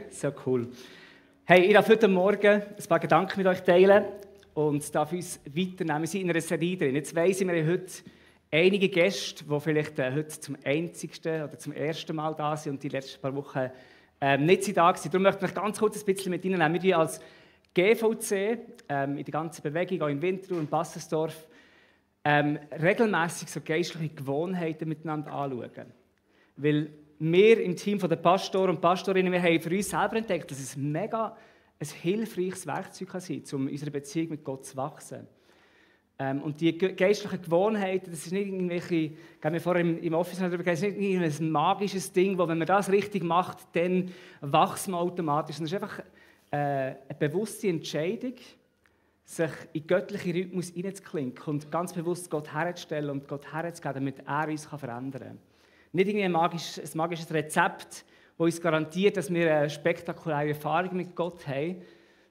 So cool. Hey, ich darf heute Morgen ein paar Gedanken mit euch teilen und darf uns weiternehmen. Wir sind in einer Serie drin. Jetzt weiss ich, wir haben heute einige Gäste, die vielleicht heute zum einzigsten oder zum ersten Mal da sind und die letzten paar Wochen nicht da waren. Darum möchte ich mich ganz kurz ein bisschen mit Ihnen nehmen. Wir als GVC in der ganzen Bewegung, auch in Winterthur und Bassensdorf, regelmässig so geistliche Gewohnheiten miteinander anschauen. Weil wir im Team der Pastoren und Pastorinnen, wir haben für uns selber entdeckt, dass es mega ein hilfreiches Werkzeug kann sein kann, um unsere Beziehung mit Gott zu wachsen. Und die geistlichen Gewohnheiten, das ist nicht irgendwelche, haben wir vorher im Office darüber gesprochen, das ist nicht irgendein magisches Ding, wo wenn man das richtig macht, dann wächst man automatisch. Das ist einfach eine bewusste Entscheidung, sich in göttliche Rhythmus hineinzuklinken und ganz bewusst Gott herzustellen und Gott herzugeben, damit er uns verändern kann. Nicht irgendwie ein magisches Rezept, das uns garantiert, dass wir eine spektakuläre Erfahrung mit Gott haben,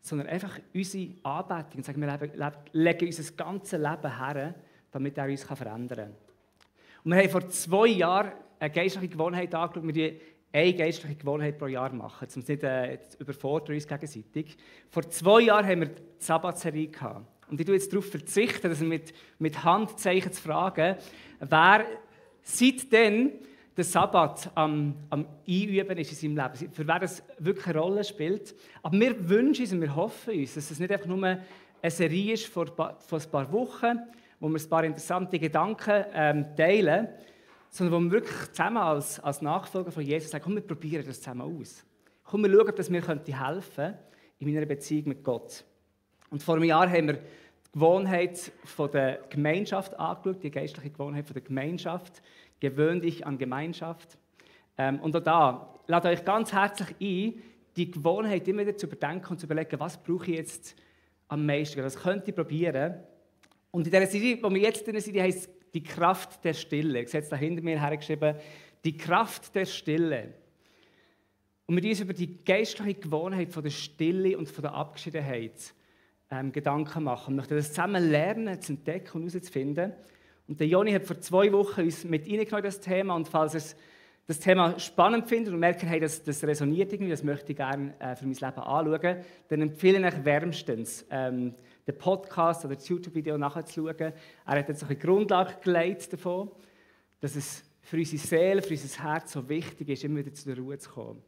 sondern einfach unsere Anbetung. Sagen wir legen unser ganzes Leben her, damit er uns verändern kann. Und wir haben vor 2 Jahren eine geistliche Gewohnheit angeschaut, wir eine geistliche Gewohnheit pro Jahr machen, um uns nicht überfordern uns gegenseitig. Vor 2 Jahren haben wir die Sabbatserie gehabt. Und ich tue jetzt darauf verzichten, dass mit Handzeichen zu fragen, wer seitdem der Sabbat am Einüben ist in seinem Leben, für wer das wirklich eine Rolle spielt. Aber wir wünschen uns und wir hoffen uns, dass es nicht einfach nur eine Serie ist von ein paar Wochen, wo wir ein paar interessante Gedanken teilen, sondern wo wir wirklich zusammen als Nachfolger von Jesus sagen, komm, wir probieren das zusammen aus. Komm, wir schauen, ob das mir helfen könnte in meiner Beziehung mit Gott. Und vor einem Jahr haben wir die Gewohnheit der Gemeinschaft angeschaut, die geistliche Gewohnheit der Gemeinschaft. Gewöhn dich an Gemeinschaft. Und auch da, lade euch ganz herzlich ein, die Gewohnheit immer wieder zu überdenken und zu überlegen, was brauche ich jetzt am meisten, was könnte ich probieren. Und in dieser Serie, wo wir jetzt drin sind, die heisst «Die Kraft der Stille». Ich sehe es da hinter mir hergeschrieben, «Die Kraft der Stille». Und wir uns über die geistliche Gewohnheit von der Stille und von der Abgeschiedenheit Gedanken machen. Wir möchten das zusammen lernen, zu entdecken und herauszufinden. Und der Joni hat vor 2 Wochen uns mit reingenommen, das Thema. Und falls ihr das Thema spannend findet und merkt, hey, das resoniert irgendwie, das möchte ich gerne für mein Leben anschauen, dann empfehle ich euch wärmstens, den Podcast oder das YouTube-Video nachzuschauen. Er hat jetzt eine Grundlage gelegt davon, dass es für unsere Seele, für unser Herz so wichtig ist, immer wieder zu der Ruhe zu kommen.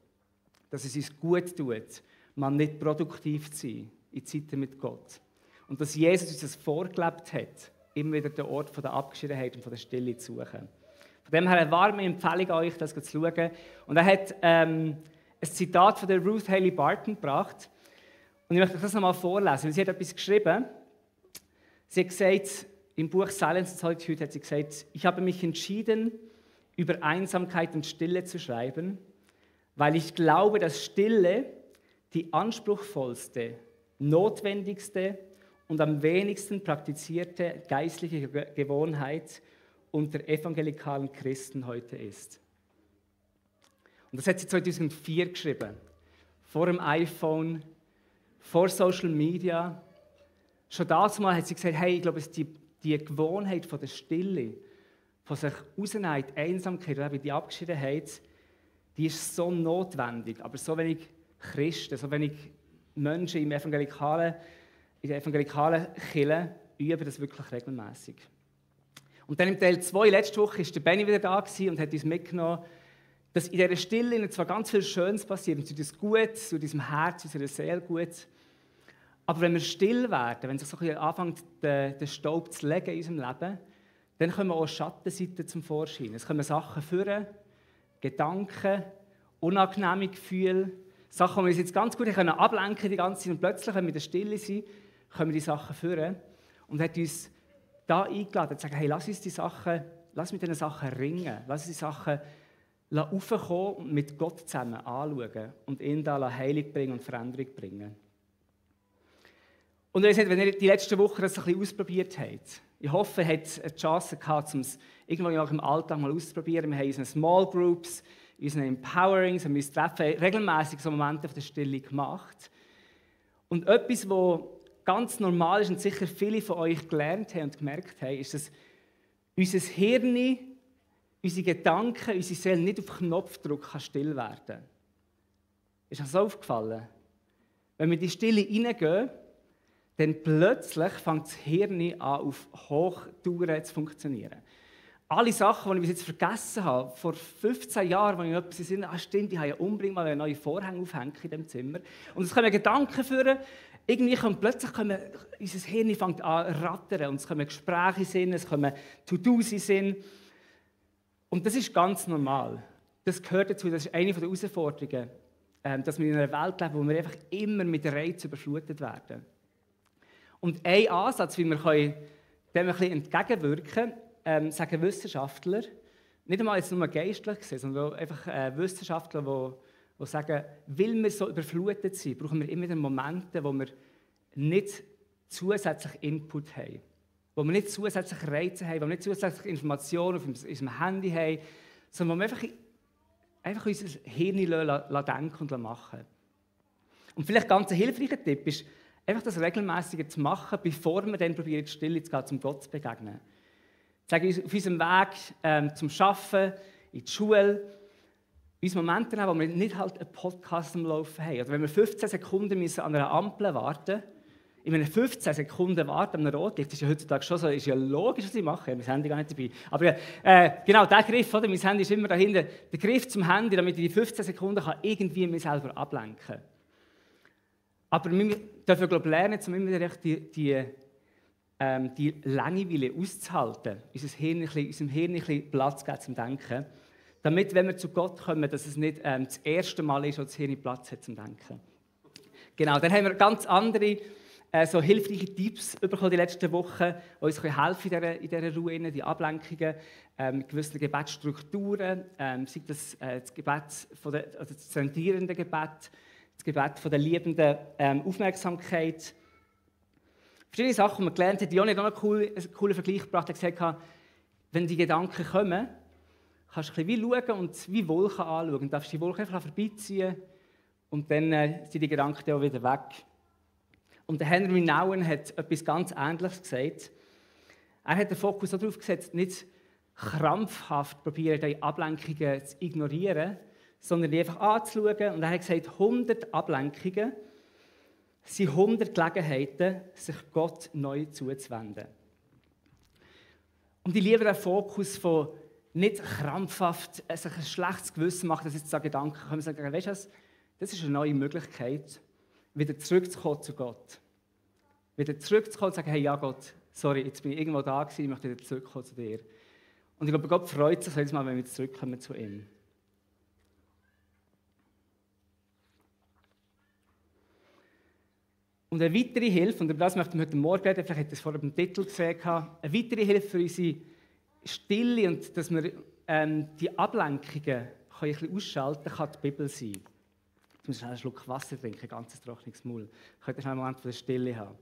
Dass es uns gut tut, mal nicht produktiv zu sein in Zeiten mit Gott. Und dass Jesus uns das vorgelebt hat, immer wieder den Ort von der Abgeschiedenheit und von der Stille zu suchen. Von dem her eine warme Empfehlung an euch, das zu schauen. Und er hat ein Zitat von der Ruth Haley Barton gebracht. Und ich möchte euch das nochmal vorlesen. Sie hat etwas geschrieben. Sie hat gesagt, im Buch Silence and Solitude hat sie gesagt, ich habe mich entschieden, über Einsamkeit und Stille zu schreiben, weil ich glaube, dass Stille die anspruchsvollste, notwendigste und am wenigsten praktizierte geistliche Gewohnheit unter evangelikalen Christen heute ist. Und das hat sie 2004 geschrieben. Vor dem iPhone, vor Social Media. Schon damals hat sie gesagt, hey, ich glaube, die Gewohnheit von der Stille, von sich rausnehmen, die Einsamkeit oder die Abgeschiedenheit, die ist so notwendig. Aber so wenig Christen, so wenig Menschen in der evangelikalen Kirche üben das wirklich regelmäßig. Und dann im Teil 2, letzte Woche, war der Benni wieder da und hat uns mitgenommen, dass in dieser Stille zwar ganz viel Schönes passiert, und es tut uns gut, es tut unserem Herz, unserer Seele gut, aber wenn wir still werden, wenn sich so ein bisschen anfängt, der Staub zu legen in unserem Leben, dann kommen auch Schattenseiten zum Vorschein. Es kommen Sachen führen, Gedanken, unangenehme Gefühle, Sachen, die wir uns jetzt ganz gut ablenken können die ganze Zeit und plötzlich, wenn wir in der Stille sind, können wir die Sachen führen. Und hat uns da eingeladen, zu sagen, hey, lass uns mit diesen Sachen ringen, lass uns die Sachen raufkommen und mit Gott zusammen anschauen und ihn da Heilung bringen und Veränderung bringen. Und wenn ihr die letzten Wochen das ein bisschen ausprobiert habt, ich hoffe, ihr habt eine Chance gehabt, um es irgendwo auch im Alltag mal auszuprobieren. Wir haben unsere Small Groups, unsere Empowerings, wir haben uns treffen, regelmäßig so Momente auf der Stille gemacht. Und etwas, was ganz normal ist und sicher viele von euch gelernt haben und gemerkt haben, ist, dass unser Hirn, unsere Gedanken, unsere Seele nicht auf Knopfdruck still werden kann. Ist das so aufgefallen? Wenn wir in die Stille hineingehen, dann plötzlich fängt das Hirn an, auf Hochtouren zu funktionieren. Alle Sachen, die ich bis jetzt vergessen habe, vor 15 Jahren, als ich etwas in Sinn, stimmt, ich habe ja unbedingt mal einen neuen Vorhang aufhängen in diesem Zimmer. Und es kommen Gedanken führen, irgendwie kommt plötzlich unser Hirn fängt an zu rattern und es kommen Gespräche in Sinn, es kommen To-Dos in Sinn. Und das ist ganz normal. Das gehört dazu, das ist eine der Herausforderungen, dass wir in einer Welt leben, wo wir einfach immer mit Reizen überflutet werden. Und ein Ansatz, wie wir dem ein bisschen entgegenwirken können, sagen Wissenschaftler, nicht einmal jetzt nur geistlich gesehen, sondern einfach Wissenschaftler, die sagen, weil wir so überflutet sind, brauchen wir immer wieder Momente, wo wir nicht zusätzlich Input haben, wo wir nicht zusätzlich Reize haben, wo wir nicht zusätzlich Informationen auf unserem Handy haben, sondern wo wir einfach unser Hirn denken und machen. Und vielleicht ganz ein hilfreicher Tipp ist, einfach das regelmäßiger zu machen, bevor wir dann probieren, in die Stille zu gehen, um Gott zu begegnen. Auf unserem Weg zum Arbeiten, in die Schule, uns Momente haben, wo wir nicht halt einen Podcast am Laufen haben. Oder wenn wir 15 Sekunden müssen an einer Ampel warten, in einer 15 Sekunden warten an einem Rotlicht, das ist ja heutzutage schon so, ist ja logisch, was ich mache, ich habe mein Handy gar nicht dabei. Aber genau, der Griff, oder? Mein Handy ist immer dahinter, der Griff zum Handy, damit ich die 15 Sekunden irgendwie mich selber ablenken kann. Aber wir dürfen, glaube ich, lernen, um immer wieder die Langeweile auszuhalten, unserem Hirn ein bisschen Platz geben zum Denken, damit, wenn wir zu Gott kommen, dass es nicht das erste Mal ist, wo das Hirn Platz hat zum Denken. Genau, dann haben wir ganz andere so hilfreiche Tipps bekommen die letzten Wochen, die uns helfen in dieser Ruhe, die Ablenkungen, gewisse Gebetsstrukturen, sei das Gebet das zentrierende Gebet, das Gebet von der liebenden Aufmerksamkeit. Verschiedene Sachen, die wir gelernt haben. Joni hat auch einen coolen Vergleich gebracht. Er hat gesagt, wenn die Gedanken kommen, kannst du ein bisschen wie schauen und wie Wolken anschauen. Du darfst die Wolken einfach vorbeiziehen und dann sind die Gedanken auch wieder weg. Und der Henry Nouwen hat etwas ganz Ähnliches gesagt. Er hat den Fokus darauf gesetzt, nicht krampfhaft probieren, die Ablenkungen zu ignorieren, sondern die einfach anzuschauen. Und er hat gesagt, 100 Ablenkungen sind 100 Gelegenheiten, sich Gott neu zuzuwenden. Und ich liebe den Fokus von nicht krampfhaft sich ein schlechtes Gewissen machen, dass jetzt so Gedanken kommen und sagen, weißt du was, das ist eine neue Möglichkeit, wieder zurückzukommen zu Gott. Wieder zurückzukommen und sagen, hey, ja Gott, sorry, jetzt bin ich irgendwo da gewesen, ich möchte wieder zurückkommen zu dir. Und ich glaube, Gott freut sich jedes Mal, wenn wir zurückkommen zu ihm. Und eine weitere Hilfe, und über das möchten wir heute Morgen reden, vielleicht habt ihr es vorher beim Titel gesehen, eine weitere Hilfe für unsere Stille und dass wir die Ablenkungen ein bisschen ausschalten kann die Bibel sein. Jetzt muss ich schnell einen Schluck Wasser trinken, ein ganz trockenes Maul. Könnt ihr schnell einen Moment von der Stille haben.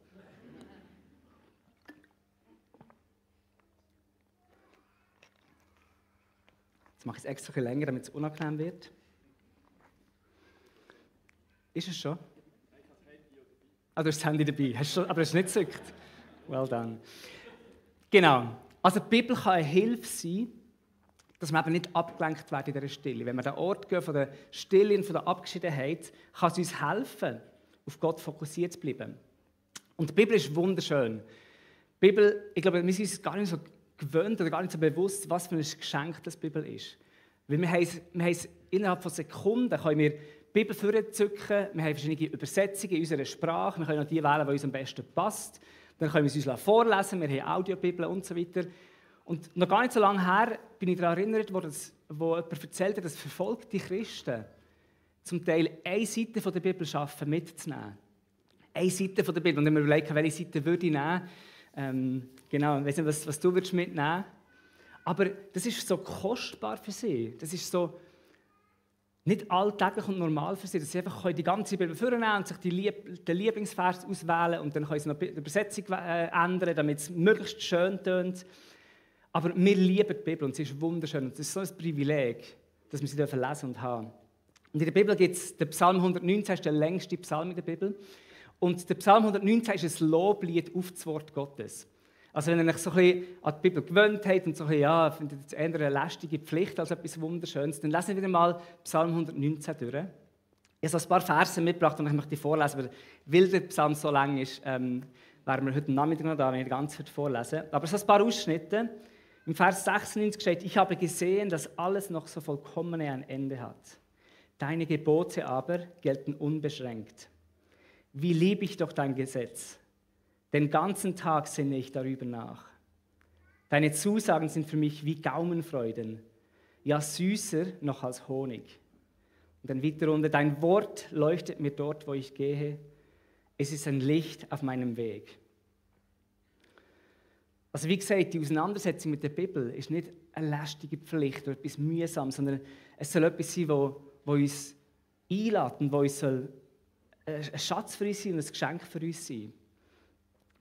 Jetzt mache ich es extra ein bisschen länger, damit es unangenehm wird. Ist es schon? Ah, du hast das Handy dabei, aber es ist nicht gezückt. Well done. Genau. Also die Bibel kann eine Hilfe sein, dass wir eben nicht abgelenkt werden in dieser Stille. Wenn wir an den Ort gehen von der Stille und von der Abgeschiedenheit, kann es uns helfen, auf Gott fokussiert zu bleiben. Und die Bibel ist wunderschön. Die Bibel, ich glaube, wir sind uns gar nicht so gewöhnt oder gar nicht so bewusst, was für ein Geschenk das die Bibel ist. Weil wir haben es innerhalb von Sekunden, können wir die Bibel vorzücken, wir haben verschiedene Übersetzungen in unserer Sprache, wir können auch die wählen, die uns am besten passt. Dann können wir es uns vorlesen, wir haben Audiobibeln und so weiter. Und noch gar nicht so lange her bin ich daran erinnert worden, wo jemand erzählt hat, dass verfolgte Christen zum Teil eine Seite von der Bibel schaffen, mitzunehmen. Eine Seite von der Bibel. Und dann haben wir überlegt, welche Seite würde ich nehmen. Genau, ich weiß nicht, was du mitnehmen würdest. Aber das ist so kostbar für sie. Das ist so nicht alltäglich und normal für sie, dass sie einfach die ganze Bibel vornehmen und sich den Lieblingsvers auswählen und dann können sie noch die Übersetzung ändern, damit es möglichst schön tönt. Aber wir lieben die Bibel und sie ist wunderschön. Und es ist so ein Privileg, dass wir sie lesen und haben. Und in der Bibel gibt es den Psalm 119, das ist der längste Psalm in der Bibel. Und der Psalm 119 ist ein Loblied auf das Wort Gottes. Also wenn ihr euch so ein bisschen an die Bibel gewöhnt habt und so ein bisschen, ja, findet es eher eine lästige Pflicht als etwas Wunderschönes, dann lesen wir wieder mal Psalm 119 durch. Ich habe so ein paar Verse mitgebracht und ich möchte die vorlesen, weil der Psalm so lang ist, wären wir heute Nachmittag noch da, wenn ich ganz vorlesen würde. Aber so ein paar Ausschnitte. Im Vers 96 steht, ich habe gesehen, dass alles noch so vollkommene ein Ende hat. Deine Gebote aber gelten unbeschränkt. Wie liebe ich doch dein Gesetz. Den ganzen Tag sinne ich darüber nach. Deine Zusagen sind für mich wie Gaumenfreuden, ja süßer noch als Honig. Und dann weiter runter, dein Wort leuchtet mir dort, wo ich gehe. Es ist ein Licht auf meinem Weg. Also wie gesagt, die Auseinandersetzung mit der Bibel ist nicht eine lästige Pflicht oder etwas Mühsames, sondern es soll etwas sein, wo uns einlädt und wo uns ein Schatz für uns sein und ein Geschenk für uns sein.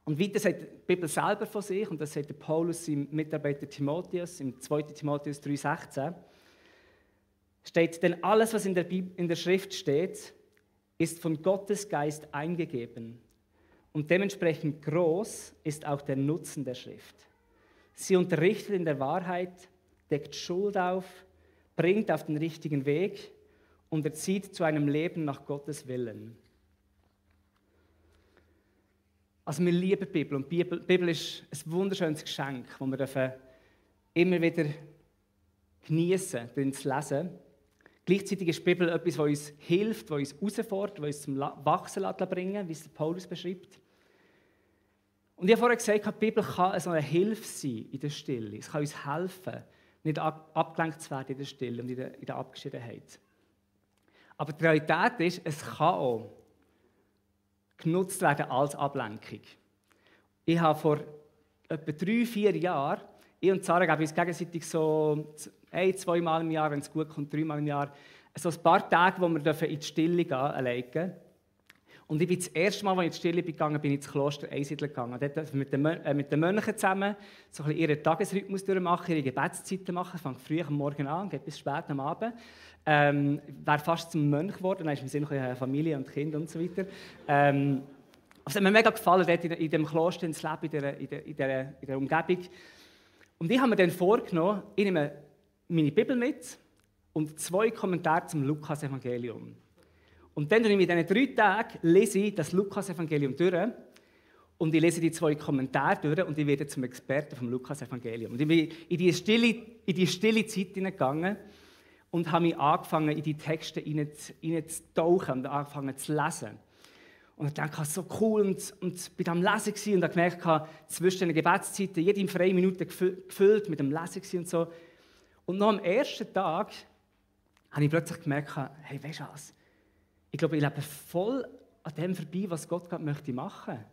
Und weiter sagt die Bibel selber von sich, und das sagt der Paulus seinem Mitarbeiter Timotheus, im 2. Timotheus 3,16, steht, denn alles, was in der Schrift steht, ist von Gottes Geist eingegeben. Und dementsprechend groß ist auch der Nutzen der Schrift. Sie unterrichtet in der Wahrheit, deckt Schuld auf, bringt auf den richtigen Weg und erzieht zu einem Leben nach Gottes Willen. Also wir lieben die Bibel und die Bibel ist ein wunderschönes Geschenk, das wir immer wieder genießen dürfen, zu lesen. Gleichzeitig ist die Bibel etwas, das uns hilft, das uns herausfordert, das uns zum Wachsen bringen, wie es Paulus beschreibt. Und ich habe vorher gesagt, die Bibel kann so eine Hilfe sein in der Stille. Es kann uns helfen, nicht abgelenkt zu werden in der Stille und in der Abgeschiedenheit. Aber die Realität ist, es kann auch genutzt werden als Ablenkung. Ich habe vor etwa 3-4 Jahren, ich und Sarah geben uns gegenseitig so 1-2 Mal im Jahr, wenn es gut kommt, 3 Mal im Jahr, so ein paar Tage, wo wir in die Stille gehen alleine. Und ich bin das erste Mal, als ich in die Stille gegangen bin, ins Kloster Einsiedeln gegangen. Dort mit den Mönchen zusammen so ein bisschen ihren Tagesrhythmus durchmachen, ihre Gebetszeiten machen. Ich fange früh am Morgen an und geht bis spät am Abend. Wäre fast zum Mönch geworden, dann ist mir noch eine Familie und Kinder und so weiter. Also es hat mir mega gefallen, dort in dem Kloster ins Leben, in dieser Umgebung. Und ich habe mir dann vorgenommen, ich nehme meine Bibel mit und 2 Kommentare zum Lukas-Evangelium. Und dann lese ich in diesen 3 Tagen das Lukas-Evangelium durch und ich lese die 2 Kommentare durch und ich werde zum Experten vom Lukas-Evangelium. Und ich bin in die stille Zeit hineingegangen und habe mich angefangen, in die Texte hineinzutauchen und angefangen zu lesen. Und ich dachte, so cool und bin am Lesen und habe gemerkt, zwischen den Gebetszeiten, jede freie Minute gefüllt mit dem Lesen und so. Und noch am ersten Tag habe ich plötzlich gemerkt, hey, weißt du was? Ich glaube, ich lebe voll an dem vorbei, was Gott gerade machen möchte.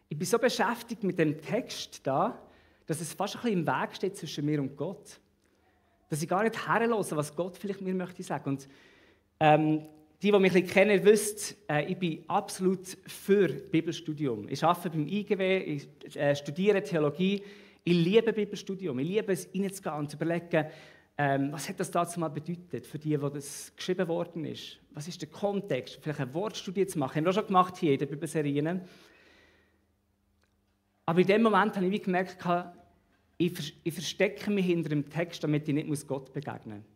Ich bin so beschäftigt mit dem Text da, dass es fast ein bisschen im Weg steht zwischen mir und Gott. Dass ich gar nicht herhöre, was Gott vielleicht mir möchte sagen. Und die mich ein bisschen kennen, wissen, ich bin absolut für Bibelstudium. Ich arbeite beim IGW, ich studiere Theologie. Ich liebe Bibelstudium. Ich liebe es, reinzugehen und zu überlegen, was hat das dazu mal bedeutet für die, wo das geschrieben worden ist? Was ist der Kontext? Vielleicht eine Wortstudie zu machen. Haben wir auch schon gemacht hier in den Bibelserien. Aber in dem Moment habe ich gemerkt, ich verstecke mich hinter dem Text, damit ich nicht Gott begegnen muss.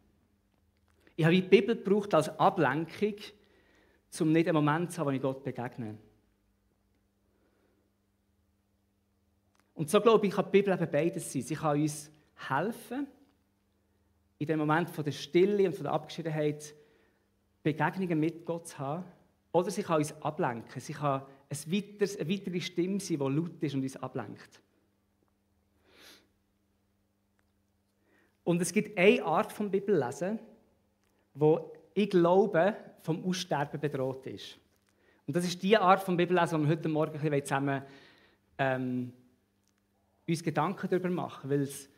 Ich habe die Bibel gebraucht als Ablenkung, um nicht einen Moment zu haben, wo ich Gott begegne. Und so glaube ich, kann die Bibel eben beides sein. Sie kann uns helfen, in dem Moment von der Stille und von der Abgeschiedenheit Begegnungen mit Gott zu haben. Oder sie kann uns ablenken. Sie kann eine weitere Stimme sein, die laut ist und uns ablenkt. Und es gibt eine Art von Bibellesen, wo ich glaube, vom Aussterben bedroht ist. Und das ist die Art von Bibellesen, die wir heute Morgen ein bisschen zusammen uns Gedanken darüber machen, weil es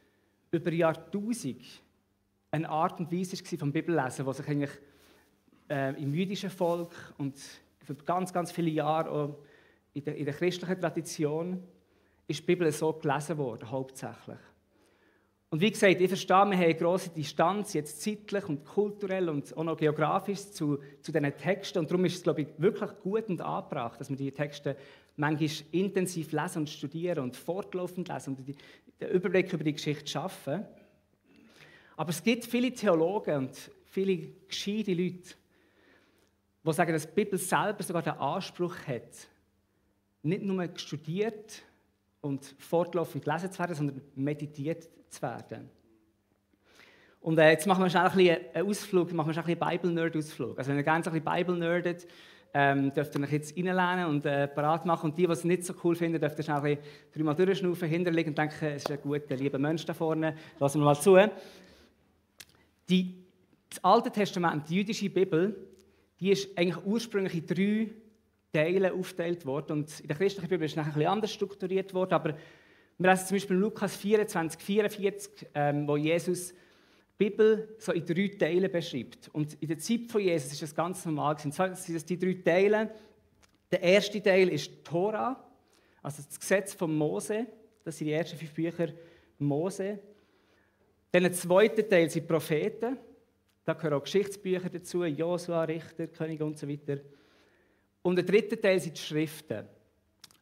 über Jahrtausende eine Art und Weise war vom Bibellesen, die sich eigentlich im jüdischen Volk und für ganz, ganz viele Jahre auch in der christlichen Tradition ist die Bibel so gelesen worden, hauptsächlich. Und wie gesagt, ich verstehe, wir haben eine grosse Distanz, jetzt zeitlich und kulturell und auch noch geografisch zu diesen Texten. Und darum ist es, glaube ich, wirklich gut und angebracht, dass wir diese Texte manchmal intensiv lesen und studieren und fortlaufend lesen und den Überblick über die Geschichte schaffen. Aber es gibt viele Theologen und viele gescheite Leute, die sagen, dass die Bibel selber sogar den Anspruch hat, nicht nur studiert und fortlaufend gelesen zu werden, sondern meditiert zu werden. Und jetzt machen wir schnell ein bisschen einen Ausflug, machen wir schnell ein bisschen Bible-Nerd-Ausflug. Also wenn ihr gerne so ein bisschen Bible-nerdet, dürft ihr euch jetzt reinlehnen und parat machen. Und die es nicht so cool finden, dürft ihr schnell ein bisschen dreimal durchschnaufen, hinterlegen und denken, es ist ein guter, lieber Mensch da vorne. Lassen wir mal zu. Das Alte Testament, die jüdische Bibel, die ist eigentlich ursprünglich in 3 Teile aufgeteilt worden. Und in der christlichen Bibel ist es nachher ein bisschen anders strukturiert worden. Aber wir lesen zum Beispiel in Lukas 24, 44, wo Jesus die Bibel so in 3 Teile beschreibt. Und in der Zeit von Jesus ist das ganz normal gewesen. Das sind die 3 Teile. Der erste Teil ist die Tora, also das Gesetz von Mose. Das sind die ersten 5 Bücher Mose. Dann der zweite Teil sind Propheten. Da gehören auch Geschichtsbücher dazu, Josua, Richter, Könige und so weiter. Und der dritte Teil sind die Schriften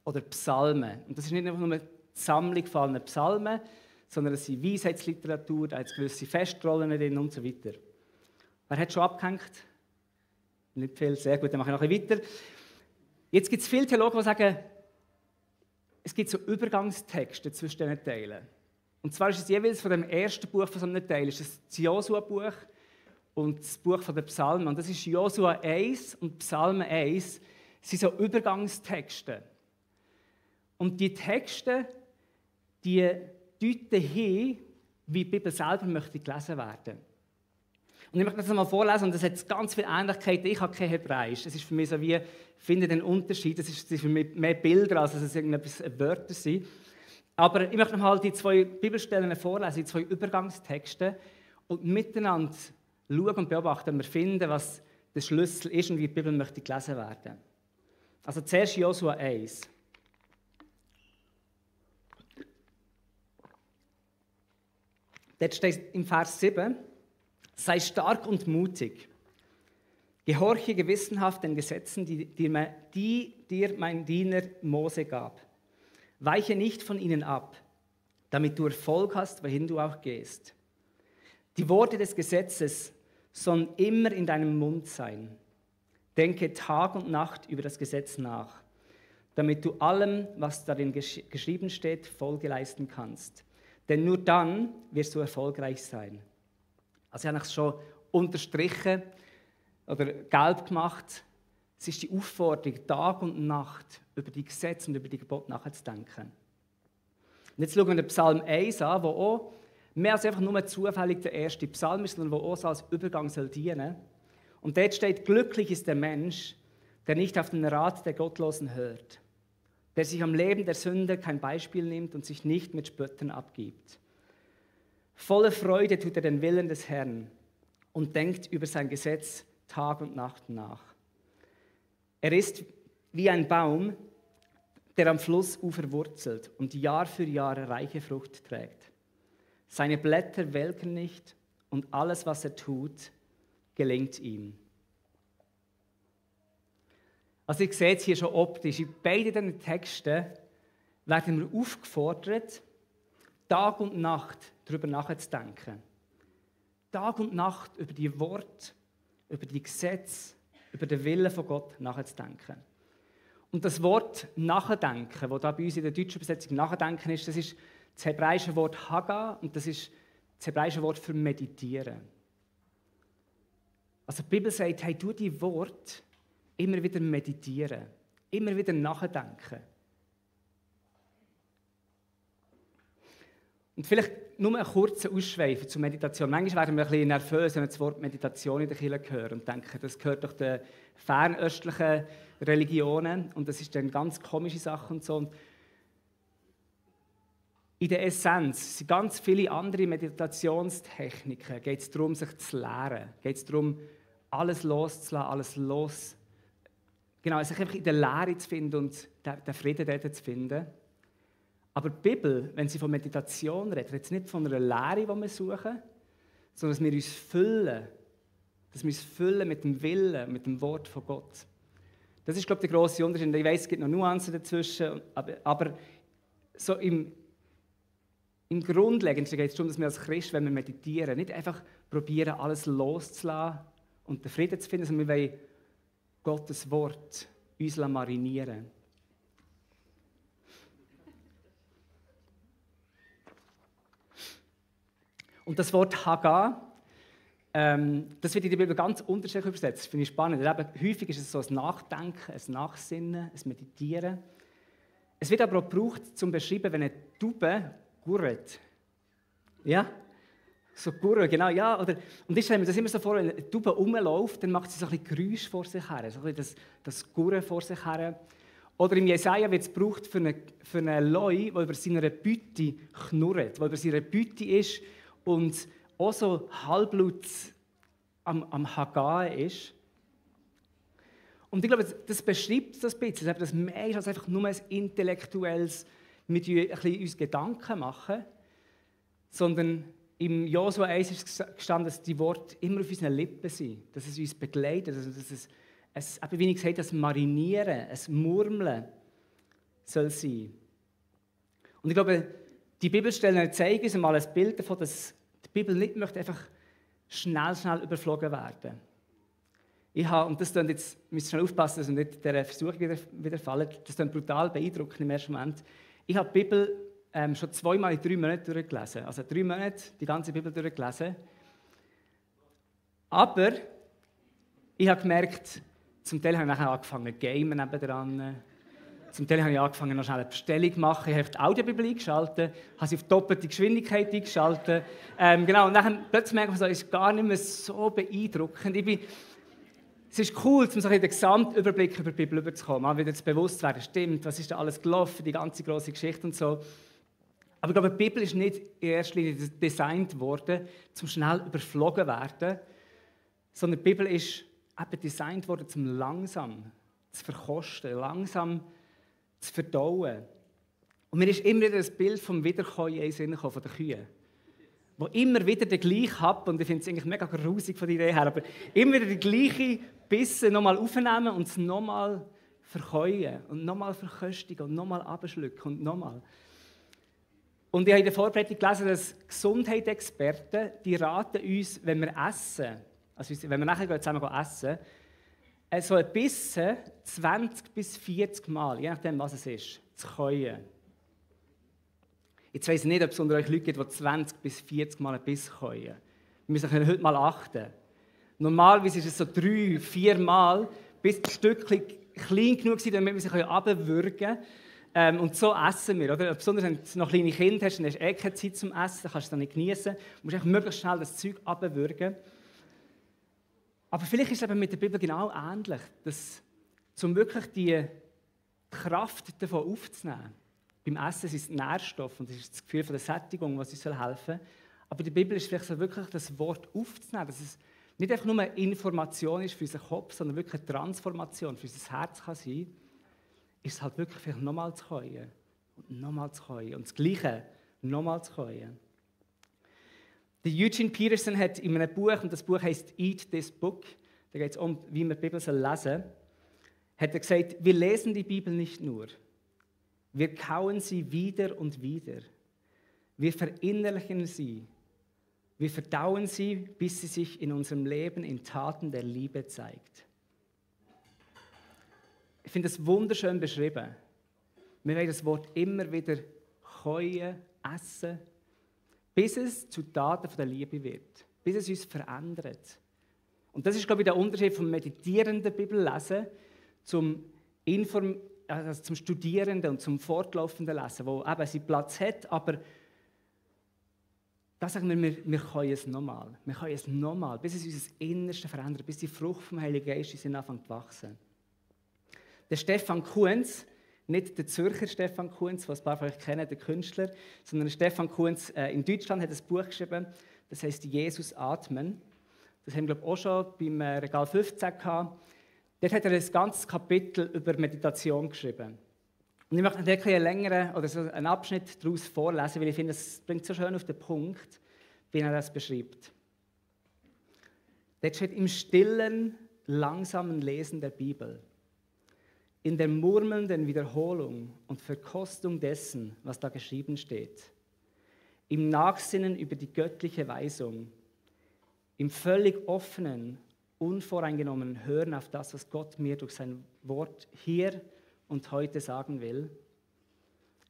oder Psalmen. Und das ist nicht einfach nur eine Sammlung gefallener Psalmen, sondern es sind Weisheitsliteratur, da hat es gewisse Festrollen drin und so weiter. Wer hat schon abgehängt? Nicht viel, sehr gut, dann mache ich noch ein bisschen weiter. Jetzt gibt es viele Theologen, die sagen, es gibt so Übergangstexte zwischen diesen Teilen. Und zwar ist es jeweils von dem ersten Buch von so einem Teil, ist das Josua-Buch und das Buch der Psalmen. Und das ist Josua 1 und Psalmen 1, sind so Übergangstexte. Und die Texte, die deuten hin, wie die Bibel selber möchte gelesen werden. Und ich möchte das mal vorlesen, und das hat ganz viele Ähnlichkeiten. Ich habe kein Hebräisch. Es ist für mich so wie, ich finde den Unterschied, es ist für mich mehr Bilder, als dass es irgendetwas Wörter sind. Aber ich möchte mal die 2 Bibelstellen vorlesen, die 2 Übergangstexte, und miteinander schauen und beobachten, und wir finden, was der Schlüssel ist und wie die Bibel möchte gelesen werden. Also zuerst Josua 1. Dort steht im Vers 7, sei stark und mutig. Gehorche gewissenhaft den Gesetzen, die dir mein Diener Mose gab. Weiche nicht von ihnen ab, damit du Erfolg hast, wohin du auch gehst. Die Worte des Gesetzes sollen immer in deinem Mund sein. Denke Tag und Nacht über das Gesetz nach, damit du allem, was darin geschrieben steht, Folge leisten kannst. Denn nur dann wirst du erfolgreich sein. Also ich habe es schon unterstrichen oder gelb gemacht. Es ist die Aufforderung, Tag und Nacht über die Gesetze und über die Gebote nachzudenken. Und jetzt schauen wir den Psalm 1 an, wo auch mehr als einfach nur zufällig der erste Psalm ist, sondern wo auch so als Übergang dienen soll. Und dort steht, glücklich ist der Mensch, der nicht auf den Rat der Gottlosen hört, der sich am Leben der Sünder kein Beispiel nimmt und sich nicht mit Spöttern abgibt. Voller Freude tut er den Willen des Herrn und denkt über sein Gesetz Tag und Nacht nach. Er ist wie ein Baum, der am Flussufer wurzelt und Jahr für Jahr reiche Frucht trägt. Seine Blätter welken nicht und alles, was er tut, gelingt ihm. Also ihr seht es hier schon optisch, in beiden diesen Texten werden wir aufgefordert, Tag und Nacht darüber nachzudenken. Tag und Nacht über die Worte, über die Gesetze, über den Willen von Gott nachzudenken. Und das Wort Nachdenken, das da bei uns in der deutschen Übersetzung Nachdenken ist, das ist das hebräische Wort Haga und das ist das hebräische Wort für Meditieren. Also die Bibel sagt, hey, tu die Worte immer wieder meditieren, immer wieder nachdenken. Und vielleicht nur einen kurzen Ausschweif zur Meditation. Manchmal werden wir ein bisschen nervös, wenn wir das Wort Meditation in der Kirche hören und denken, das gehört doch den fernöstlichen Religionen und das ist dann ganz komische Sache und so. Und in der Essenz sind ganz viele andere Meditationstechniken. Geht es darum, sich zu lehren. Geht es darum, alles loszulassen, alles los. Genau, sich einfach in der Lehre zu finden und den Frieden dort zu finden. Aber die Bibel, wenn sie von Meditation redet, redet nicht von einer Lehre, die wir suchen, sondern dass wir uns füllen. Dass wir uns füllen mit dem Willen, mit dem Wort von Gott. Das ist, glaube ich, der grosse Unterschied. Ich weiss, es gibt noch Nuancen dazwischen, aber so im Grundlegenden geht es darum, dass wir als Christen, wenn wir meditieren, nicht einfach probieren, alles loszulassen und den Frieden zu finden, sondern wir wollen Gottes Wort uns marinieren. Und das Wort Haggah, das wird in der Bibel ganz unterschiedlich übersetzt. Das finde ich spannend. Häufig ist es so ein Nachdenken, ein Nachsinnen, ein Meditieren. Es wird aber auch gebraucht, um zu beschreiben, wenn eine Taube gurrt. Ja? So gurren, genau, ja. Und ich stelle mir das immer so vor, wenn eine Taube rumläuft, dann macht sie so ein bisschen Geräusch vor sich her, so ein bisschen das Gurren vor sich her. Oder im Jesaja wird es gebraucht für einen Leu, der über seine Beute knurrt, der über seine Beute ist und auch so halblaut am Haggahen ist. Und ich glaube, das beschreibt das ein bisschen, dass mehr ist als einfach nur ein intellektuelles, mit ein bisschen uns Gedanken machen, sondern im Josua 1 ist gestanden, dass die Worte immer auf unseren Lippen sind, dass es uns begleitet, dass es wie ich gesagt habe, ein Marinieren, ein Murmeln soll sein. Und ich glaube, die Bibelstellen zeigen uns einmal ein Bild davon, dass die Bibel nicht möchte einfach schnell überflogen werden. Und das klingt jetzt, ihr müsst schnell aufpassen, dass wir nicht dieser Versuchung wieder fallen. Das klingt brutal beeindruckend im ersten Moment. Ich habe die Bibel schon 2-mal in 3 Monaten durchgelesen. Also 3 Monate die ganze Bibel durchgelesen. Aber ich habe gemerkt, zum Teil habe ich nachher angefangen zu gamen nebendran. Zum Teil habe ich angefangen, noch schnell eine Bestellung zu machen. Ich habe die Audiobibel eingeschaltet, habe sie auf doppelte Geschwindigkeit eingeschaltet. Genau, und dann plötzlich merke ich, es ist gar nicht mehr so beeindruckend. Es ist cool, um so den Gesamtüberblick über die Bibel zu bekommen, mal wieder zu bewusst werden, stimmt, was ist da alles gelaufen, die ganze grosse Geschichte und so. Aber ich glaube, die Bibel ist nicht in erster Linie designt worden, zum schnell überflogen zu werden, sondern die Bibel ist eben designt worden, zum langsam zu verkosten, langsam zu verdauen. Und mir ist immer wieder das Bild vom Wiederkäuen in den Sinn gekommen, von den Kühen. Wo immer wieder der gleiche Happ, und ich finde es eigentlich mega grusig von der Idee her, aber immer wieder die gleiche Bissen nochmal aufnehmen und es nochmal verkäuen und nochmal verköstigen und nochmal abschlucken und nochmal. Und ich habe in der Vorbereitung gelesen, dass Gesundheitsexperten, die raten uns, wenn wir essen, also wenn wir nachher zusammen essen, so ein Bissen 20 bis 40 Mal, je nachdem was es ist, zu käuen. Jetzt weiss ich nicht, ob es unter euch Leute gibt, die 20 bis 40 Mal ein Biss käuen. Wir müssen heute mal achten. Normalerweise ist es so 3-4 Mal, bis die Stückchen klein genug sind, damit wir sie runterwürgen können. Und so essen wir. Oder? Besonders wenn du noch kleine Kinder hast, dann hast du keine Zeit zum Essen, dann kannst du es nicht genießen. Du musst möglichst schnell das Zeug runterwürgen. Aber vielleicht ist es eben mit der Bibel genau ähnlich, dass, um wirklich die Kraft davon aufzunehmen. Beim Essen sind es Nährstoffe und es ist das Gefühl von der Sättigung, was uns helfen soll. Aber die Bibel ist vielleicht so wirklich das Wort aufzunehmen, dass es nicht einfach nur eine Information ist für unseren Kopf, sondern wirklich eine Transformation für unser Herz kann sein, ist es halt wirklich vielleicht nochmal zu käuen und nochmal zu käuen und das Gleiche nochmal zu käuen. Der Eugene Peterson hat in einem Buch, und das Buch heißt Eat This Book, da geht es um, wie man die Bibel lesen soll, hat er gesagt, wir lesen die Bibel nicht nur, wir kauen sie wieder und wieder. Wir verinnerlichen sie. Wir verdauen sie, bis sie sich in unserem Leben in Taten der Liebe zeigt. Ich finde das wunderschön beschrieben. Wir wollen das Wort immer wieder käuen, essen, bis es zu Taten der Liebe wird. Bis es uns verändert. Und das ist, glaube ich, der Unterschied vom meditierenden Bibellesen zum Studierenden und zum fortlaufenden Lesen, wo eben seinen Platz hat, aber da sagen wir können es nochmal. Wir können es nochmal, bis es unser Innerste verändert, bis die Frucht vom Heiligen Geist in uns anfängt zu wachsen. Der Stefan Kuhns, nicht der Zürcher Stefan Kuhns, was ein paar von euch kennen, der Künstler, sondern Stefan Kuhns in Deutschland hat ein Buch geschrieben, das heißt Jesus atmen. Das haben wir, glaube ich, auch schon beim Regal 15 gehabt. Dort hat er ein ganzes Kapitel über Meditation geschrieben. Und ich möchte einen längeren oder so einen Abschnitt daraus vorlesen, weil ich finde, es bringt so schön auf den Punkt, wie er das beschreibt. Dort steht im stillen, langsamen Lesen der Bibel, in der murmelnden Wiederholung und Verkostung dessen, was da geschrieben steht, im Nachsinnen über die göttliche Weisung, im völlig offenen unvoreingenommen hören auf das, was Gott mir durch sein Wort hier und heute sagen will.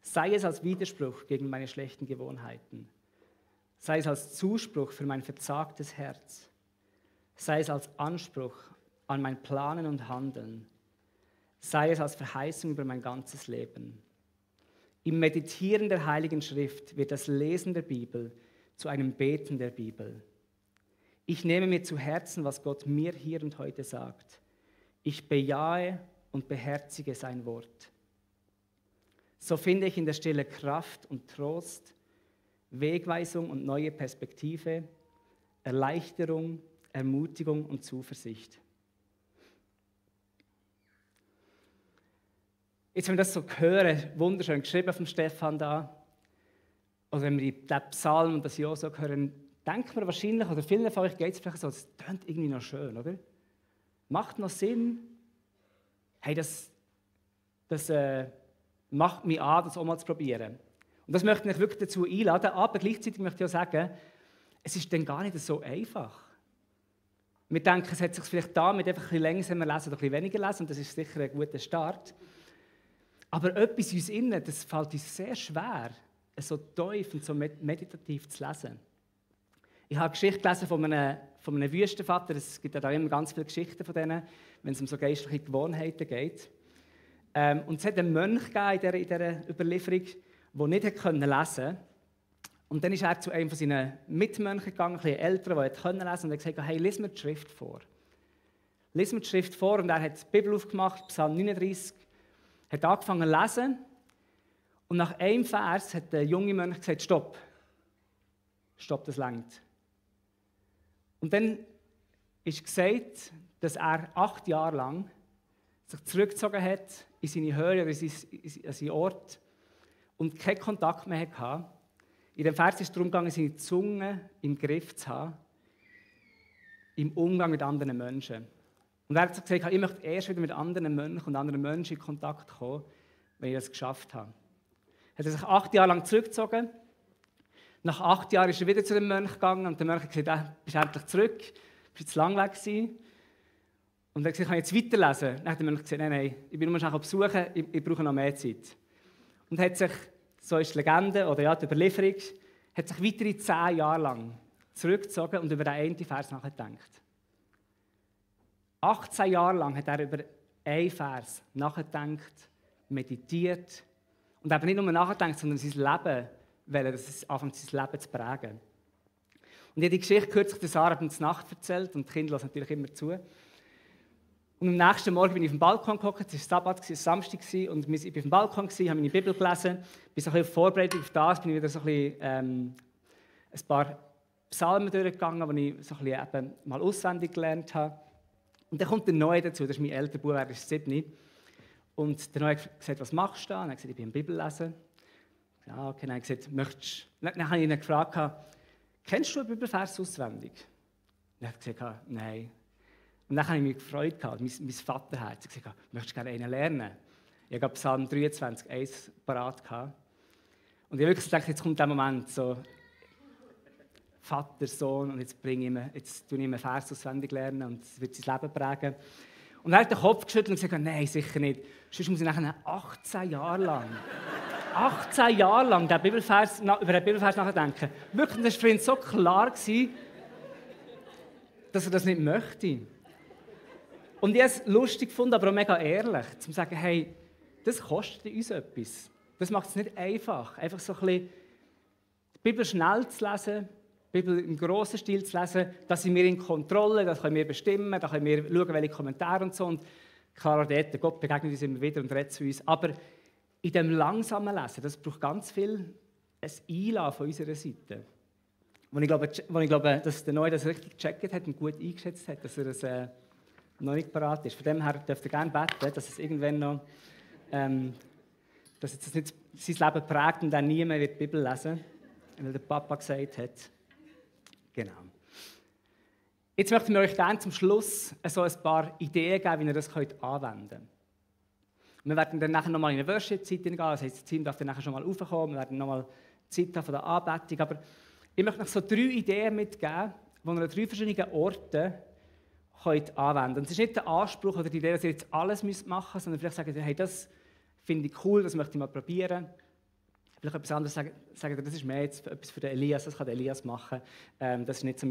Sei es als Widerspruch gegen meine schlechten Gewohnheiten, sei es als Zuspruch für mein verzagtes Herz, sei es als Anspruch an mein Planen und Handeln, sei es als Verheißung über mein ganzes Leben. Im Meditieren der Heiligen Schrift wird das Lesen der Bibel zu einem Beten der Bibel. Ich nehme mir zu Herzen, was Gott mir hier und heute sagt. Ich bejahe und beherzige sein Wort. So finde ich in der Stille Kraft und Trost, Wegweisung und neue Perspektive, Erleichterung, Ermutigung und Zuversicht. Jetzt, wenn wir das so hören, wunderschön geschrieben vom Stefan da, oder wenn wir den Psalm und das Ja so hören, denkt man wahrscheinlich, oder vielen von euch geht es vielleicht so, das klingt irgendwie noch schön, oder? Macht noch Sinn? Hey, das macht mich an, das auch mal zu probieren. Und das möchte ich wirklich dazu einladen, aber gleichzeitig möchte ich auch sagen, es ist dann gar nicht so einfach. Wir denken, es hat sich vielleicht damit einfach ein bisschen langsamer lesen oder ein bisschen weniger lesen, und das ist sicher ein guter Start. Aber etwas in uns innen, das fällt uns sehr schwer, so tief und so meditativ zu lesen. Ich habe eine Geschichte gelesen von einem Wüstenvater. Es gibt ja da immer ganz viele Geschichten von denen, wenn es um so geistliche Gewohnheiten geht. Und es hat einen Mönch gegeben in dieser Überlieferung, der nicht lesen konnte. Und dann ist er zu einem von seinen Mitmönchen gegangen, ein bisschen älter, der lesen konnte, und hat gesagt, hey, lies mir die Schrift vor. Lies mir die Schrift vor. Und er hat die Bibel aufgemacht, Psalm 39, hat angefangen zu lesen. Und nach einem Vers hat der junge Mönch gesagt, stopp. Stopp, das reicht. Und dann ist gesagt, dass er 8 Jahre lang sich zurückgezogen hat in seine Höhle oder in seinen Ort und keinen Kontakt mehr hatte. In dem Vers ist es darum gegangen, seine Zunge im Griff zu haben, im Umgang mit anderen Menschen. Und er hat gesagt, ich möchte erst wieder mit anderen Mönchen und anderen Menschen in Kontakt kommen, wenn ich das geschafft habe. Er hat sich 8 Jahre lang zurückgezogen. Nach 8 Jahren ist er wieder zu dem Mönch gegangen und der Mönch hat gesagt, bist endlich zurück, bist jetzt lang weg gewesen. Und er hat gesagt, kann ich jetzt weiterlesen? Dann hat der Mönch gesagt, nein, ich bin nur schnell besuchen, ich brauche noch mehr Zeit. Und hat sich, so ist die Legende oder ja, die Überlieferung, hat sich weitere 10 Jahre lang zurückgezogen und über den einen Vers nachgedacht. 18 Jahre lang hat er über einen Vers nachgedacht, meditiert und eben nicht nur nachgedacht, sondern sein Leben, weil er anfängt, sein Leben zu prägen. Und ich habe die Geschichte kürzlich der Sarah abends Nacht erzählt und die Kinder hören natürlich immer zu. Und am nächsten Morgen bin ich auf dem Balkon gehockt, es war Sabbat, es war Samstag und ich war auf dem Balkon, habe meine Bibel gelesen, bin so ein bisschen vorbereitet auf das, bin ich wieder so ein bisschen, ein paar Psalmen durchgegangen, die ich so ein bisschen eben mal auswendig gelernt habe. Und dann kommt der Neue dazu, das ist mein älterer Bruder, er ist 7. Und der Neue hat gesagt, was machst du da? Und er hat gesagt, ich bin Bibel lesen. Ja, okay, dann habe ich gesagt, dann habe ich ihn gefragt, kennst du einen Bibelvers auswendig? Und er hat gesagt, nein. Und dann habe ich mich gefreut, mein Vaterherz hat gesagt, möchtest du gerne einen lernen? Ich habe Psalm 23, 1 parat gehabt. Und ich habe wirklich gedacht, jetzt kommt der Moment, so Vater, Sohn, und jetzt tue ich ihm einen Vers auswendig lernen und es wird sein Leben prägen. Und er hat den Kopf geschüttelt und gesagt, nein, sicher nicht. Sonst muss ich nachher 18 Jahre lang über den Bibelvers nachdenken. Wirklich, das war für ihn so klar, dass er das nicht möchte. Und ich habe es lustig gefunden, aber auch mega ehrlich, zu sagen, hey, das kostet uns etwas. Das macht es nicht einfach. Einfach so ein bisschen die Bibel schnell zu lesen, die Bibel im grossen Stil zu lesen, da sind wir in Kontrolle, das können wir bestimmen, da können wir schauen, welche Kommentare und so. Und klar, dort, Gott begegnet uns immer wieder und redet zu uns. Aber in dem langsamen Lesen, das braucht ganz viel ein Einladen von unserer Seite. Wo ich glaube, dass der Neue das richtig gecheckt hat und gut eingeschätzt hat, dass er das noch nicht parat ist. Von dem her dürft ihr gerne beten, dass es irgendwann noch, dass es nicht sein Leben prägt und dann nie mehr die Bibel lesen wird, weil der Papa gesagt hat. Genau. Jetzt möchten wir euch gerne zum Schluss so ein paar Ideen geben, wie ihr das anwenden könnt. Wir werden dann nachher nochmal in eine Worship-Zeit gehen, das heisst, das Team darf dann nachher schon mal raufkommen, wir werden nochmal Zeit haben von der Anbetung, aber ich möchte euch so 3 Ideen mitgeben, die ihr an 3 verschiedenen Orten könnt anwenden. Und es ist nicht der Anspruch oder die Idee, dass ihr jetzt alles machen müsst, sondern vielleicht sagt ihr, hey, das finde ich cool, das möchte ich mal probieren. Vielleicht etwas anderes sagen, das ist mehr jetzt etwas für den Elias, das kann der Elias machen. Das ist nicht so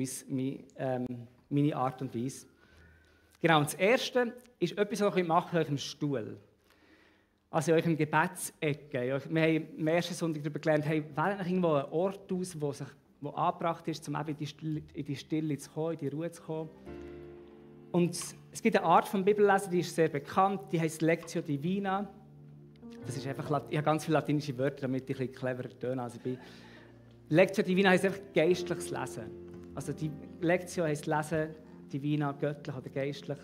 meine Art und Weise. Genau, und das Erste ist etwas, was ihr machen könnt auf dem Stuhl. Also in eurem Gebetsecke. Wir haben am ersten Sonntag darüber gelernt, hey, wählt euch irgendwo einen Ort aus, wo angebracht ist, um eben in die Stille zu kommen, in die Ruhe zu kommen. Und es gibt eine Art von Bibellesen, die ist sehr bekannt, die heißt Lectio Divina. Das ist einfach, ich habe ganz viele latinische Wörter, damit ich ein bisschen cleverer töne, als ich bin. Lectio Divina heisst einfach geistliches Lesen. Also die Lectio heisst Lesen, Divina, göttlich oder geistlich.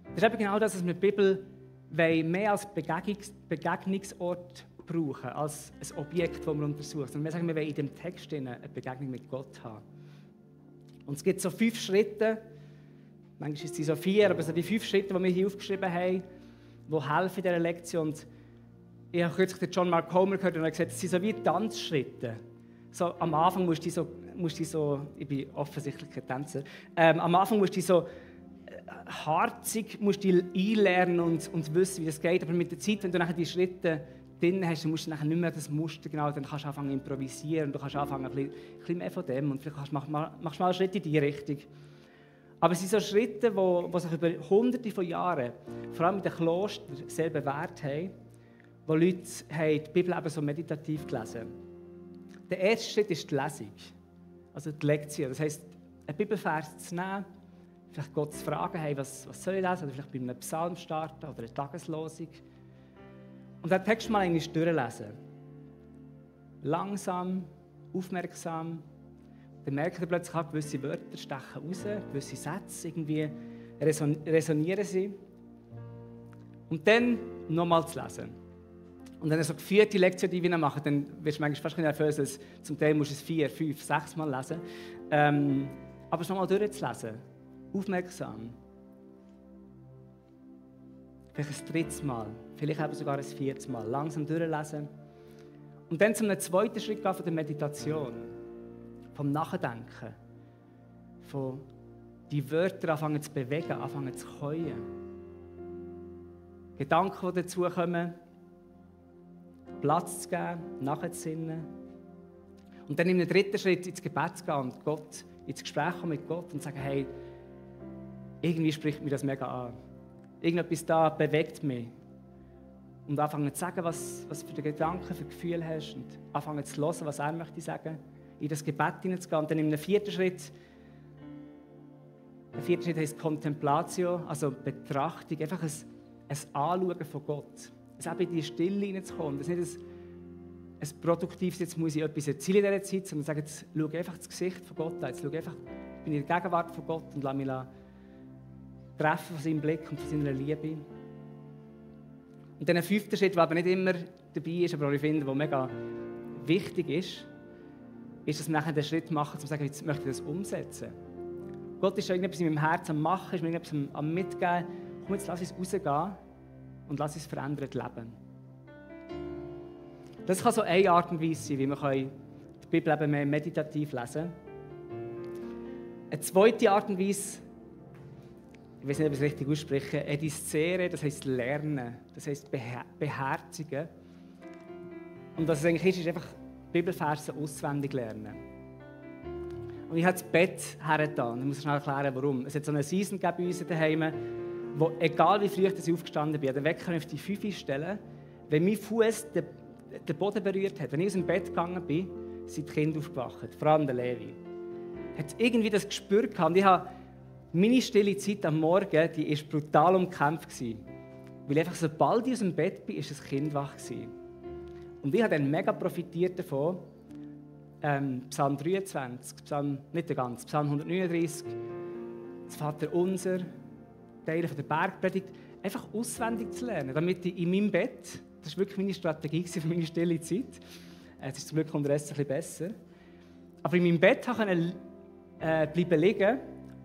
Das ist eben genau das, was wir die Bibel mehr als Begegnungsort brauchen, als ein Objekt, das wir untersuchen. Und wir sagen, wir wollen in dem Text eine Begegnung mit Gott haben. Und es gibt so 5 Schritte, manchmal sind es so 4, aber so die 5 Schritte, die wir hier aufgeschrieben haben, die helfen in dieser Lektion. Und ich habe kürzlich den John Mark Comer gehört und er hat gesagt, es sind so wie Tanzschritte. So, am Anfang musst du so, ich bin offensichtlich kein Tänzer, am Anfang musst du so harzig einlernen und wissen, wie das geht. Aber mit der Zeit, wenn du nachher die Schritte drin hast, dann musst du nachher nicht mehr das Muster genau, dann kannst du anfangen zu improvisieren und du kannst anfangen ein bisschen mehr von dem und vielleicht machst du mal einen Schritt in diese Richtung. Aber es sind so Schritte, die sich über Hunderte von Jahren, vor allem in den Klostern, sehr bewährt haben, wo Leute die Bibel eben so meditativ gelesen haben. Der erste Schritt ist die Lesung, also die Lektion. Das heisst, einen Bibelvers zu nehmen, vielleicht Gott zu fragen, hey, was soll ich lesen? Oder vielleicht bei einem Psalm starten oder eine Tageslosung. Und den Text mal eigentlich durchlesen. Langsam, aufmerksam. Dann merkt ihr plötzlich auch, gewisse Wörter stechen raus, gewisse Sätze irgendwie resonieren sie. Und dann nochmal zu lesen. Und wenn ihr so geführte Lektion Divina macht, dann wirst du manchmal fast nervös, dass zum Teil musst du es 4, 5, 6 Mal lesen. Aber es nochmal durchzulesen. Aufmerksam. Vielleicht ein 3. Mal, vielleicht eben sogar ein 4. Mal. Langsam durchlesen. Und dann zum zweiten Schritt gehen von der Meditation. Vom Nachdenken. Von die Wörter anfangen zu bewegen, anfangen zu käuen. Gedanken, die dazukommen. Platz zu geben, nachzusinnen. Und dann in einem 3. Schritt ins Gebet zu gehen und ins Gespräch kommen mit Gott und sagen, hey, irgendwie spricht mich das mega an. Irgendetwas da bewegt mich. Und anfangen zu sagen, was für Gedanken, für Gefühle hast. Und anfangen zu hören, was er möchte sagen. In das Gebet hineinzugehen. Und dann in einem 4. Schritt, der 4. Schritt heisst Contemplatio, also Betrachtung, einfach ein Anschauen von Gott. Es eben in die Stille hineinzukommen. Das ist nicht ein produktives, jetzt muss ich etwas erzielen in dieser Zeit, sondern sagen, jetzt schaue einfach das Gesicht von Gott an. Jetzt schaue einfach, bin in der Gegenwart von Gott und lasse mich treffen von seinem Blick und von seiner Liebe. Und dann ein 5. Schritt, der aber nicht immer dabei ist, aber auch ich finde, der mega wichtig ist, dass wir nachher den Schritt machen, um zu sagen, jetzt möchte ich das umsetzen. Gott ist irgendetwas in meinem Herzen am Machen, ist mir irgendetwas am Mitgeben. Komm, jetzt lass uns rausgehen und lass uns verändert leben. Das kann so eine Art und Weise sein, wie wir die Bibel eben mehr meditativ lesen können. Eine zweite Art und Weise, ich weiß nicht, ob ich es richtig ausspreche, Ediscere, das heisst lernen, das heisst beherzigen. Und was es eigentlich ist einfach Bibelverse auswendig lernen. Und ich habe das Bett hergetan. Ich muss schnell erklären, warum. Es hat so eine Season bei uns daheim, wo, egal wie früh ich aufgestanden bin, den Wecker auf die 5 stellen, wenn mein Fuß den Boden berührt hat, wenn ich aus dem Bett gegangen bin, sind die Kinder aufgewacht, vor allem der Levi. Hat irgendwie das Gespür gehabt. Und ich habe meine stille Zeit am Morgen, die war brutal umkämpft. Weil einfach, sobald ich aus dem Bett bin, war das Kind wach. Und ich habe dann mega profitiert davon, Psalm 23, nicht der ganze, Psalm 139, das Vaterunser, Teile von der Bergpredigt, einfach auswendig zu lernen, damit ich in meinem Bett, das war wirklich meine Strategie für meine stille Zeit, es ist zum Glück unterdessen ein bisschen besser, aber in meinem Bett konnte bleiben liegen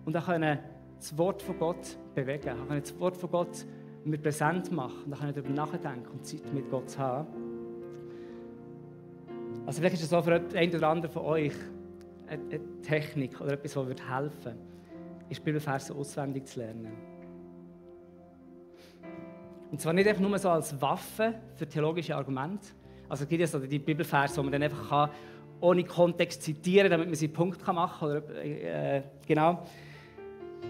und konnte das Wort von Gott bewegen, konnte das Wort von Gott mir präsent machen, und konnte darüber nachdenken und Zeit mit Gott zu haben. Also vielleicht ist es so für einen oder anderen von euch eine Technik oder etwas, das helfen würde. ist Bibelverse auswendig zu lernen. Und zwar nicht einfach nur so als Waffe für theologische Argumente. Also es gibt ja so die Bibelverse, wo man dann einfach kann, ohne Kontext zitieren kann, damit man seinen Punkt machen kann. Oder, genau.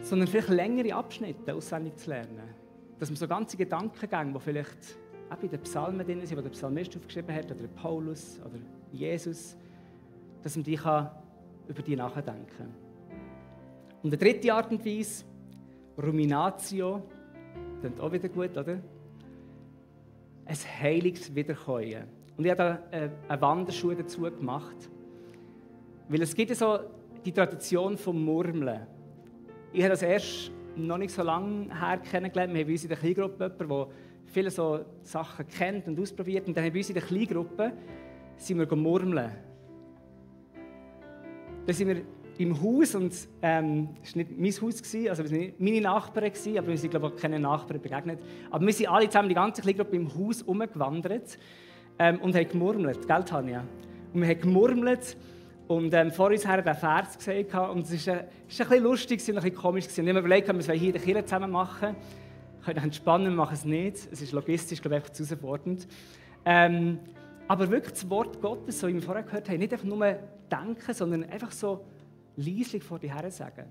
Sondern vielleicht längere Abschnitte auswendig zu lernen. Dass man so ganze Gedankengänge, die vielleicht auch in den Psalmen drin sind, die der Psalmist aufgeschrieben hat, oder Paulus oder Jesus, dass man über die nachdenken kann. Und eine dritte Art und Weise, Ruminatio, das klingt auch wieder gut, oder? Ein heiliges Wiederkäuen. Und ich habe da eine Wanderschuhe dazu gemacht. Weil es gibt ja so die Tradition vom Murmeln. Ich habe das erst noch nicht so lange her kennengelernt. Wir haben bei uns in der Kleingruppe jemanden, der viele so Sachen kennt und ausprobiert. Und dann haben wir bei uns in der Kleingruppe murmeln. Da sind wir im Haus, und es war nicht mein Haus, also es waren nicht meine Nachbarn, aber wir sind, glaube ich, auch keine Nachbarn begegnet. Aber wir sind alle zusammen, die ganze Kleingruppe, im Haus herumgewandert und haben gemurmelt, gell, Tanja? Und wir haben gemurmelt und vor uns her den Vers gesehen und es war ein bisschen lustig und ein bisschen komisch. Und ich habe mir überlegt, wir sollen hier in der Kirche zusammen machen. Wir können entspannen, wir machen es nicht. Es ist logistisch, glaube ich, einfach zu herausfordernd. Aber wirklich das Wort Gottes, so wie wir vorher gehört haben, nicht einfach nur denken, sondern einfach so leislich vor dir her sagen.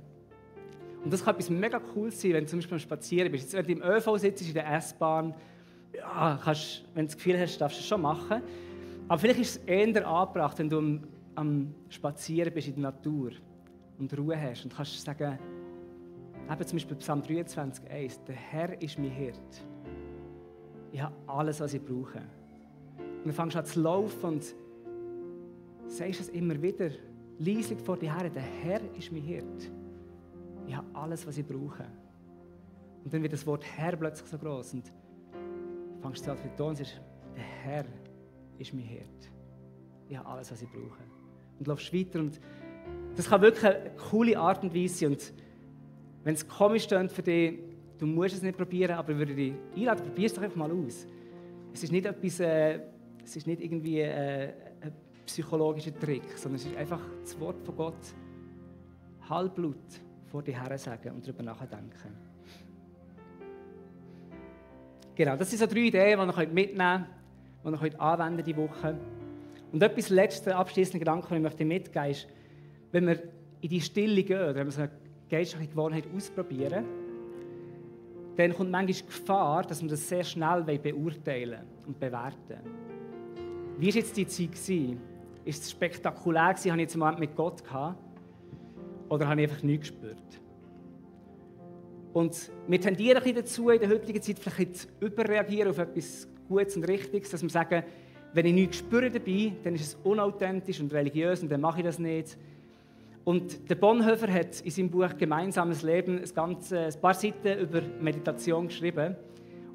Und das kann etwas mega cool sein, wenn du zum Beispiel am Spazieren bist. Jetzt, wenn du im ÖV sitzt, in der S-Bahn, ja, wenn du das Gefühl hast, darfst du es schon machen. Aber vielleicht ist es eher angebracht, wenn du am Spazieren bist in der Natur und Ruhe hast und kannst sagen, eben zum Beispiel Psalm 23,1, der Herr ist mein Hirt. Ich habe alles, was ich brauche. Und dann fängst du an zu laufen und sagst es immer wieder, leislich vor dir her, der Herr ist mein Hirt. Ich habe alles, was ich brauche. Und dann wird das Wort Herr plötzlich so groß und fängst du an zu betonen und sagst, der Herr ist mein Hirt. Ich habe alles, was ich brauche. Und laufst weiter. Und das kann wirklich eine coole Art und Weise sein. Und wenn es komisch klingt für dich, du musst es nicht probieren, aber ich würde dich einladen, probier es doch einfach mal aus. Es ist nicht etwas, es ist nicht irgendwie ein psychologischer Trick, sondern es ist einfach das Wort von Gott halblaut vor dir her sagen und darüber nachdenken. Genau, das sind so 3 Ideen, die ihr mitnehmen könnt, die ihr anwenden diese Woche. Und etwas letztes, abschließende Gedanken, den ich möchte mitgeben ist, wenn wir in die Stille gehen, oder wenn wir so eine geistliche Gewohnheit ausprobieren, dann kommt manchmal die Gefahr, dass wir das sehr schnell beurteilen und bewerten. Wie war jetzt die Zeit? Ist es spektakulär gewesen? Habe ich jetzt einen Moment mit Gott gehabt? Oder habe ich einfach nichts gespürt? Und wir tendieren ein bisschen dazu, in der heutigen Zeit vielleicht zu überreagieren auf etwas Gutes und Richtiges, dass wir sagen, wenn ich nichts spüre dabei, dann ist es unauthentisch und religiös und dann mache ich das nicht. Und der Bonhoeffer hat in seinem Buch «Gemeinsames Leben» ein paar Seiten über Meditation geschrieben.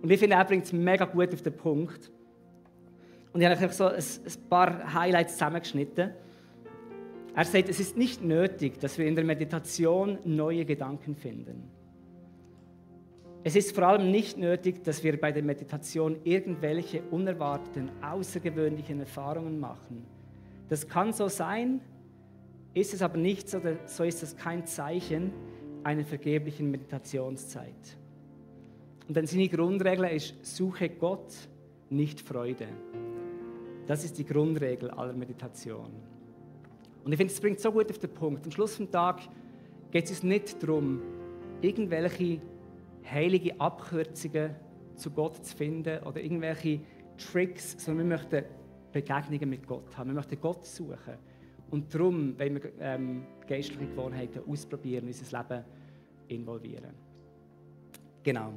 Und ich finde, er bringt es mega gut auf den Punkt. Und ich habe einfach so ein paar Highlights zusammengeschnitten. Er sagt, es ist nicht nötig, dass wir in der Meditation neue Gedanken finden. Es ist vor allem nicht nötig, dass wir bei der Meditation irgendwelche unerwarteten, außergewöhnlichen Erfahrungen machen. Das kann so sein, ist es aber nicht so, so ist es kein Zeichen einer vergeblichen Meditationszeit. Und dann seine Grundregel ist, suche Gott, nicht Freude. Das ist die Grundregel aller Meditation. Und ich finde, es bringt so gut auf den Punkt. Am Schluss des Tages geht es uns nicht darum, irgendwelche heilige Abkürzungen zu Gott zu finden oder irgendwelche Tricks, sondern wir möchten Begegnungen mit Gott haben. Wir möchten Gott suchen. Und darum wollen wir geistliche Gewohnheiten ausprobieren und unser Leben involvieren. Genau.